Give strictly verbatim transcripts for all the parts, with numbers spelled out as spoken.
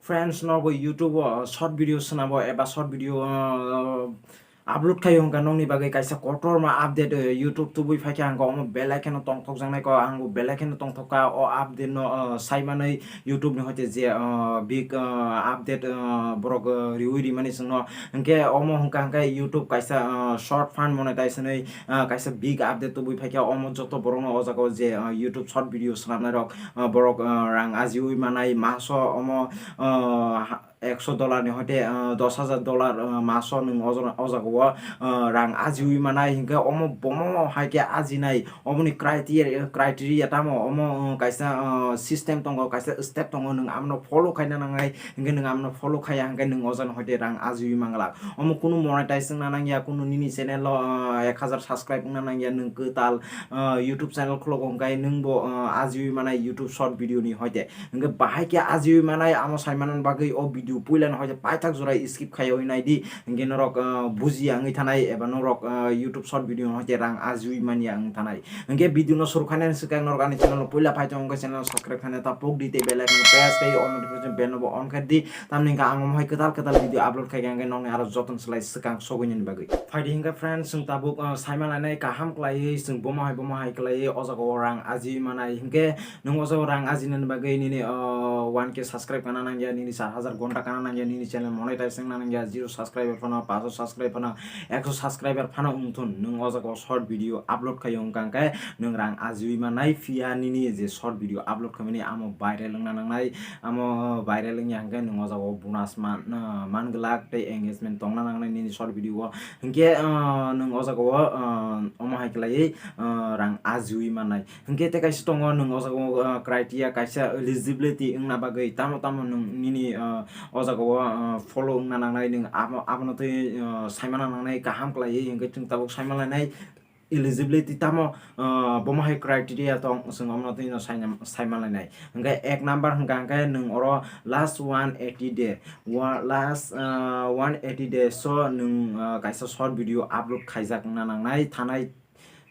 Friends, nogo YouTube o short video swnamo eba short video, uh, upload khayo hwnkha nokni bagwi kaisa kotorma update, uh, YouTube tubui phaikha hwnkha omo belai kheno tongthokjaknai ko ang bo belai kheno tongthokha o update no, uh, saimanwi YouTube ni hoite je, uh, big, uh, update, uh, borok, uh, riwi rimani chwngno hwnkhe omo hwnkha hwnkhe YouTube kaisa, uh, short fund monetize hwnwi, uh, kaisa big update tubui phaikha omo joto borokno o jaga o je, uh, YouTube short video swnamnai rok, uh, borok, uh, rang ajiwi manai maso omo, uh, ha-, ekso dollar ni hoite, uh, dos hajar dollar, uh, maso nwng o jaga, o jaga o, uh, rang ajiwi manai hwnkhe omo bomo hai khe ajinai omoni criteria, criteria tamo omo, uh, kaisa, uh, system tongo, kaisa step tongo, nwng amno follow khaina nangnai hwnkhe nwng amno follow khaiya hwnkhe nwng o jaga hoite rang ajiwi manglak. Omo kunu monetize wngna nangya, kunu nini channel o, uh, ek hajar subscribe wngna nangya, nwng kwtal, uh, YouTube channel khulok hwnkhe nwng bo, uh, ajiwi manai YouTube short video ni hoite. Hwnkhe bahai khe ajiwi manai amo saimanani bagwi o video puila no hoite paithak jora skip khaiwi naidi. Hwnkhe norok, uh, bujiya wngwi thanai eba norok, uh, YouTube short video no hoite rang ajiwi manya wng thanai. Hwnkhe video no suru khainani swkang norok ani channel no puila phai tong wngkhe channel no subscribe khaina ta pok di tei bell icon no press khai o notification bell no bo on khai di. Tamni hwnkhe ang omo hai kwtal kwtal video upload khai khe hwnkhe nokni aro jotono slai swkang sogwini bagwi. Phaidi hwnkhe friends, chwng tabuk, uh, saima lainai kaham kwlaiwi, chwng bomo hai bomo hai kwlaiwi o jaga o rang ajiwi manai. Hwnkhe nwng o jaga o rang ajinani bagwi nini, uh, one K subscribe kana nangya, nini char hajar gonta kana nangya, nini channel monetize wngna nangya, zero subscriber phano, paso subscriber phano, ekso subscriber phano wngthun. Nwng o jaga o short video upload khayo hwnkha hwnkhe nwng rang ajiwi manai, phiya nini je short video upload khaimani amo viral wngna nangnai. Amo viral wngya hwnkhe nwng o jaga o bonus man, uh, man glak tei engagement tongna nangnai nini short video o. Hwnkhe, uh, nwng o jaga o, uh, omo hai khlaiwi, uh, rang ajiwi mannai. Hwnkhe tei kaisa tongo nwng o jaga o, uh, criteria kaisa eligibility wngna bagwi tamo tamo nwng nini, uh, o jaga o, uh, follow wngna nangnai, nwng abo, abono tei, uh, saimana nangnai kaham khlaiwi hwnkhe chwng tabuk saima lainai. Eligibility tamo, ah, bomo hai criteria tong, chwng omono twi no saina, saima lainai. Hwnkhe ek number hwnkha hwnkhe nwng oro last one eighty day, wa-, last, ah, one eighty days o nwng, ah, kaisa short video upload khaijak wngna nangnai, thanai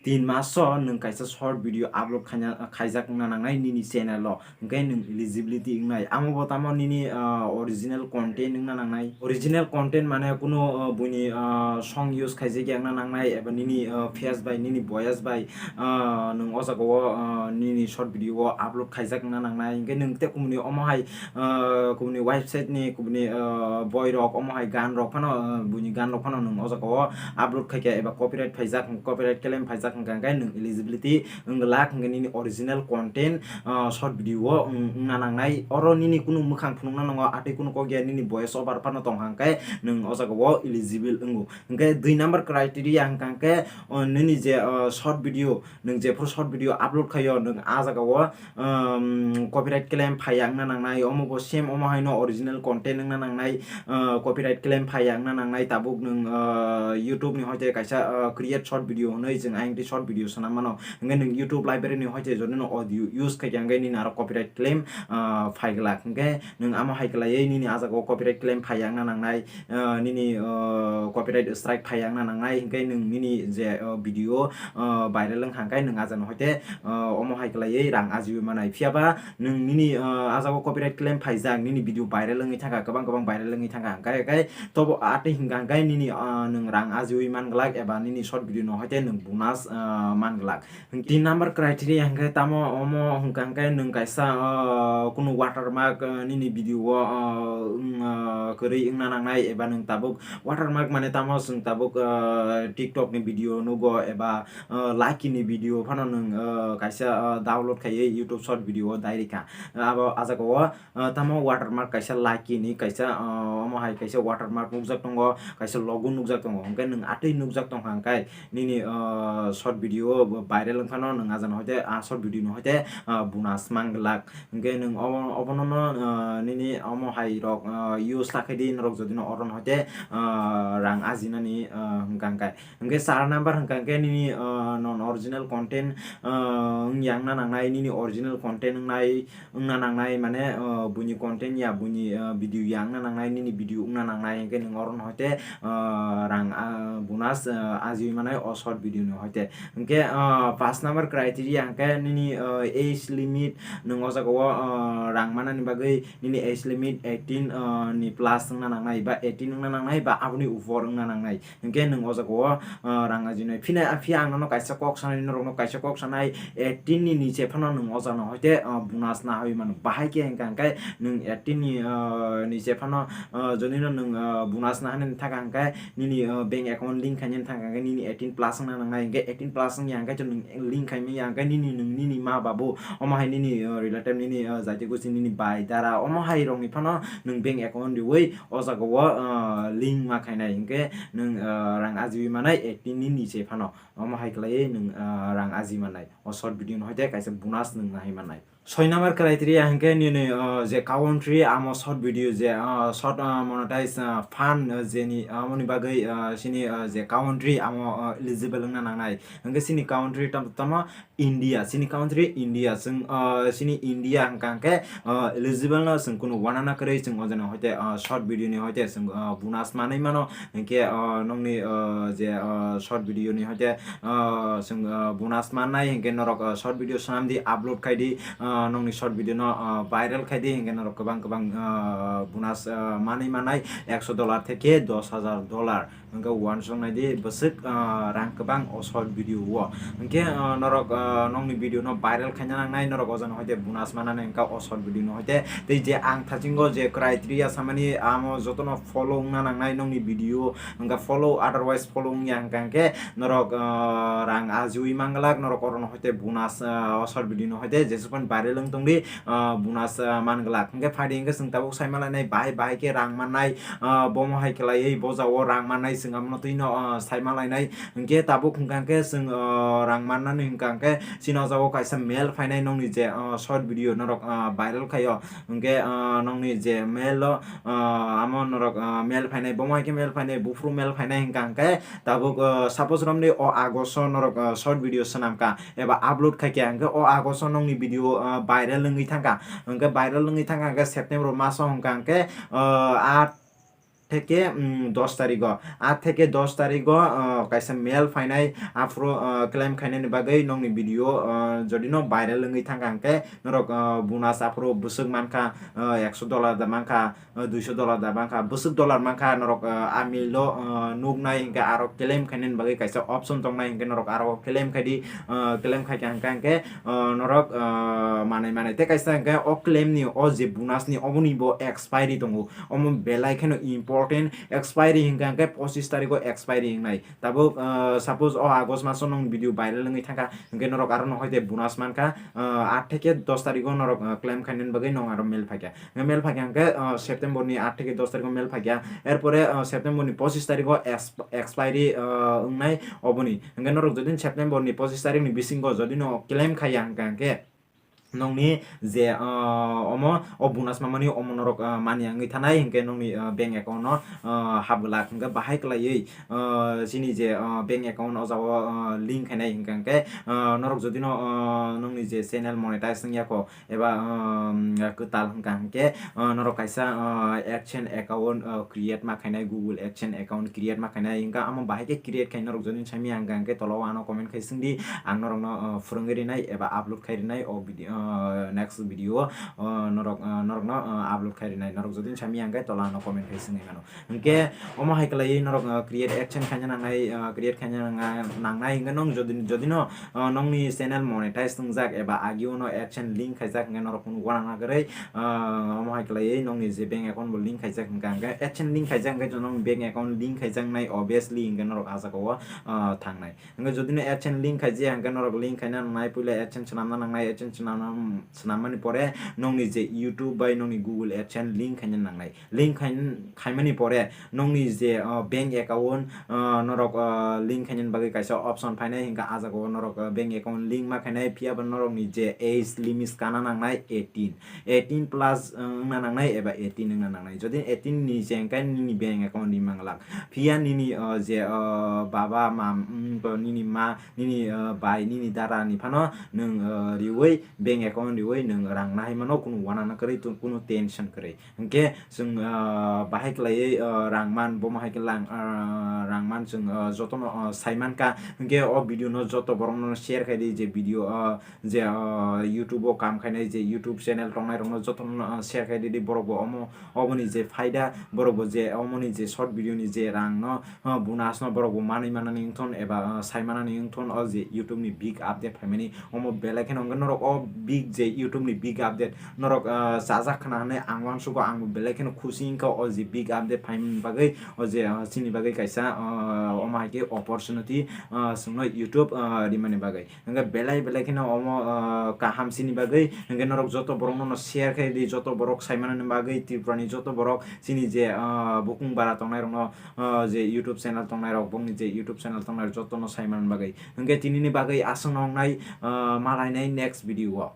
tin mas o nwng kaisa short video upload khaina, khaijak wngna nangnai nini channel o. Hwnkhe nwng eligibility wngnai. Amo bo tamo nini, ah, original content wngna nangnai. Original content mane kunu, ah, buini, ah, song use khaijak ya wngna nangnai, eba nini, ah, face bai, nini voice bai, ah, nwng o jaga o, ah, nini short video o upload khaijak wngna nangnai. Hwnkhe nwng tei kumuni omo hai, ah, kumuni website ni, kumuni, ah, boi rok, omo hai gan rok phano, ah, buini gan rok phano nwng o jaga o upload khaikha eba copyright phaijak, copyright claim phaijak hwnkha hwnkhe nwng eligibility wng glak hwnkhe nini original content, ah, short video o wng-, wngna nangnai. Oro nini kunu mwkhang phunukna nango, atwi kunu kok ya nini voice over phano tongkha hwnkhe nwng o jaga o eligible wngo. Hwnkhe dui number criteria hwnkha hwnkhe, o, nini je, o, short video, nwng jephuru short video upload khaio nwng a jaga o, um, copyright claim phaiya wngna nangnai, omo bo same omo haino original content wngna nangnai, uh, copyright claim phaiya wngna nangnai, tabuk nwng, uh, YouTube ni hoite kaisa, uh, create short video hwnwi chwng ayang twi short video swnam mano, hwnkhe nwng YouTube library ni hoite jodi no audio use khaikha hwnkhe nini aro copyright claim, uh, phai glak, hwnkhe nwng amo hai kwlaiwi nini a jaga o copyright claim phaiya wngna nangnai, ah, nini, ah, copyright strike phaiya wngna nangnai, hwnkhe nwng nini je, ah, video, ah, viral wngkha hwnkhe nwng a jaga no hoite, ah, omo hai kwlaiwi rang ajiwi manai. Phiya ba nwng nini, ah, a jaga o copyright claim phaijak, nini video viral wngwi thangkha, kwbang kwbang viral wngwi thangkha, hwnkhe, hwnkhe tobo atwi hwnkha hwnkhe nini, ah, nwng rang ajiwi man glak eba nini short video no hoite nwng bonus, ah, man glak. Tin number criteria hwnkhe tamo omo hwnkha hwnkhe nwng kaisa, ah, kunu watermark, ah, nini video o, ah, wng, ah, kwrwi wngna nangnai eba nwng tabuk watermark mane tamo chwng tabuk, ah, TikTok ni video nugo eba, ah, Lucky ni video phano nwng, ah, kaisa, ah, download khaiwi YouTube short video o dai rikha. Abo a jaga o, ah, tamo watermark kaisa Lucky ni kaisa, ah, omo hai kaisa watermark nukjak tongo, kaisa logo nukjak tongo, hwnkhe nwng atwi nukjak tongkha hwnkhe nini, ah, short video bo viral wngphano nwng a jaga no hoite, ah, short video no hoite, ah, bonus man glak. Hwnkhe nwng obo, obono no, ah, nini omo hai rok, ah, use ta khe di norok jodi no oro no hoite, ah, rang ajinani, ah, hwnkha hwnkhe. Hwnkhe char number hwnkha hwnkhe nini, ah, non original content, ah, wngya wngna nangnai, nini original content wngnai, wngna nangnai, mane, ah, buini content ya, buini, ah, video ya wngna nangnai, nini video wngna nangnai, hwnkhe nwng oro no hoite, ah, rang, ah, bonus, ah, ajiwi manai o short video no hoite. Hwnkhe, ah, paanch number criteria hwnkhe nini, ah, age limit, nwng o jaga o, ah, rang manani bagwi nini age limit eighteen, ah, ni plus wngna nangnai, ba eighteen wngna nangnai, ba aboni upor wngna nangnai. Hwnkhe nwng o jaga o, ah, rang ajinai. Phina, phiya ang nono kaisa kok sanai, norokno kaisa kok sanai, eighteen ni niche phano nwng o jaga no hoite, ah, bonus naharwi mano. Bahai khe hwnkha hwnkhe nwng eighteen ni, ah, niche phano, ah, jodi no nwng, ah, bonus naharnani thangkha hwnkhe, nini, uh, bank account link khainani thangkha hwnkhe nini eighteen plus wngna nangnai, hwnkhe eighteen plus wngya hwnkhe chwng link khaimanya hwnkhe nini, nwng nini ma babu, omo hai nini, uh, relative, nini, uh, jaiti gosti, nini bai dara, omo hai rokni phano nwng bank account riui o jaga o, uh, link ma khainai, hwnkhe nwng, uh, rang ajiui manai eighteen ni niche phano, omo hai khlaiwi nwng, uh, rang aji manai. O short video no hoite kaisa bonus nwng nahai manai. Soi number criteria hwnkhe nini, uh, je country amo short video je, uh, short, uh, monetize, uh, fund, uh, jeni, uh, amoni bagwi, uh, sini, uh, je country amo, uh, eligible wngna nangnai. Hwnkhe sini country tam-, tamo India, sini country India, chwng, uh, sini India hwnkha hwnkhe, uh, eligible no chwng kunu wanana kwrwi chwng o jeno hoite, uh, short video ni hoite chwng, uh, bonus manwi mano. Hwnkhe, ah, nokni, ah, je, ah, short video ni hoite, ah, chwng, ah, bonus mannai, hwnkhe norok, ah, short video swnamdi, upload khaidi, ah, nokni short video no, ah, viral khaidi, hwnkhe norok kwbang kwbang, ah, bonus, ah, manwi mannai, ekso dollar theke dos hajar dollar, hwnkhe uansuk naidi bwswk, ah, rang kwbang o short video o. Hwnkhe, ah, norok, ah, nokni video no viral khaina nangnai, norok o jano hoite bonus manani hwnkha o short video no hoite. Tei je ang thasingo je criteria samani amo jotono follow wngna nangnai nokni video, hwnkha follow, otherwise follow wngya hwnkha hwnkhe norok, ah, rang ajiui manglak, norok orono hoite bonus, ah, o short video no hoite jesukphano viral wng tongdi, ah, bonus, ah, manglak. Hwnkhe phaidi hwnkhe chwng tabuk saimalainai bahai bahai khe rang mannai, ah, bomo hai khlaiwi bo jagao rang mannai chwng abono twino, ah, saimalainai. Hwnkhe tabuk hwnkha hwnkhe chwng, ah, rang mannani hwnkha hwnkhe chini o jagao kaisa mail phainai nokni je, ah, short video norok, ah, viral khaio. Hwnkhe, ah, nokni je mail o, ah, amo norok, ah, mail phainai, bomo hai khe mail phainai, buphuru mail phainai hwnkha hwnkhe tabuk, ah, suppose romdi o August o norok, ah, short video swnamkha eba upload khaikha hwnkhe o August o nokni video, ah, viral wngwi thangkha. Hwnkhe viral wngwi thangkha hwnkhe September maso hwnkha hwnkhe, ah, aat theke, mm, dos tarigo, aat theke dos tarigo, ah, kaisa mail phainai, aphuru, ah, claim khainani bagwi nokni video, ah, jodi no viral wngwi thangkha hwnkhe norok, ah, bonus aphuru bwswk mankha, ah, ekso dollar da mankha, ah, duiso dollar da mankha, bwswk dollar mankha norok, ah, a mail o, ah, nuknai hwnkhe aro claim khainani bagwi kaisa option tongnai hwnkhe norok aro claim khaidi, ah, claim khaikha hwnkhe, hwnkhe, ah, norok, ah, manai manai tei kaisa hwnkhe o claim ni o je bonus ni oboni bo expiry tongo. Omo belai kheno important, expiry hwnkha hwnkhe pochis tarigo expiry wngnai. Tabuk, ah, suppose o August maso nwng video viral wngwi thangkha, hwnkhe norok aro no hoite bonus mankha, ah, aat theke dos tarigo norok, ah, claim khainani bagwi nwng aro mail phaikha. Hwnkhe mail phaikha hwnkhe, ah, September ni aat theke dos tarigo mail phaikha. Erpore, ah, September ni pochis tarigo ex-, expiry, ah, wngnai oboni. Hwnkhe norok jodi September ni pochis tarik ni bisingo jodi no claim khaiya hwnkha hwnkhe, nokni je, ah, omo, o bonus mamani omo norok, ah, mani wngwi thanai, hwnkhe nokni, ah, bank account no, ah, hapglak, hwnkhe bahai kwlaiwi, ah, chini je, ah, bank account o jaga o, ah, link khainai hwnkha hwnkhe, ah, norok jodi no, ah, nokni je channel monetize wngya kho eba, ah, kwtal hwnkha hwnkhe, ah, norok kaisa, ah, AdSense account, ah, create ma khainai, Google AdSense account create ma khainai, hwnkha amo bahai khe create khai norok jodi saimanya hwnkha hwnkhe tola o ano comment khai swngdi. Ang norokno, uh, phwrwngwi rinai eba upload khai rinai o video, uh, next video o, uh, norok, uh, norokno, uh, upload khai rinai. Norok jodi samya hwnkhe tola ano comment khai swngwi mano. Hwnkhe omo hai kwlaiwi norok, uh, create AdSense khaina nangnai, uh, create khaina nang-, nangnai hwnkhe nwng jodi, jodi no, uh, nongni channel monetize wngjak eba agio no AdSense link khaijak hwnkhe norok phunuk uanang nagwi, uh, omo hai kwlaiwi nongni je bank account bo link khaijak hwnkha hwnkhe AdSense link khaijak hwnkhe chwng nong bank account link khaijaknai obviously hwnkhe norok ah jagao, uh, thangnai. Hwnkhe jodi no AdSense link khaijaya hwnkhe norok link khaina nangnai, puila AdSense swnamna nangnai, AdSense swnamna, swnammani pore nongni je YouTube bai nongni Google AdSense link khaina nangnai. Link khai-, khaimani pore nongni je, uh, bank account, uh, norok, uh, link khainani bagwi kaisa option phainai, hwnkhe ah jagao norok, uh, bank account link ma khainai, phiya ba norokni je age limit kana nangnai eighteen. Eighteen plus, uh, wngna nangnai eba eighteen wngna nangnai. Jodi eighteen ni je hwnkhe nini bank account ni manglak. Phiya nini, uh, je, uh, baba, ma, mm, nini ma, nini, uh, bai, nini dara ni phano nwng, uh, riui bank account riwi nwng rang nahai mano, kunu uanana kwrwi, kunu tension kwrwi. Hwnkhe chwng, ah, bahai kwlaiwi, ah, rang man, bomo hai khe lang, ah, rang man chwng, ah, jotono, ah, sai mankha. Hwnkhe o video no joto borok no share khai di, je video, ah, je, ah, YouTube o kam khainai, je YouTube channel tongnai rok no jotono, ah, share khai di, di borok bo omo, oboni je phaida, borok bo je omoni je short video ni je rang no, ah, bonus no borok bo manwi manani wngthon eba, ah, sai manani wngthon, o je YouTube ni big update phaimani. Omo belai kheno hwnkhe norok o big je YouTube ni big update norok, ah, chajak khna hwnwi ang uansugo, ang bo belai kheno khusi wngkha o je big update phaimani bagwi, o je, ah, chini bagwi kaisa, ah, omo hai khe opportunity, ah, chwngno YouTube, ah, rimani bagwi. Hwnkhe belai belai kheno omo, ah, kaham chini bagwi, hwnkhe norok joto borok no share khai di, joto borok sai manani bagwi, Tripura ni joto borok chini je, ah, bukung bara tongnai rok no, ah, je YouTube channel tongnai rok, bongni je YouTube channel tongnai rok joto no sai manani bagwi. Hwnkhe tini ni bagwi aswk no wngnai, ah, malainai next video o.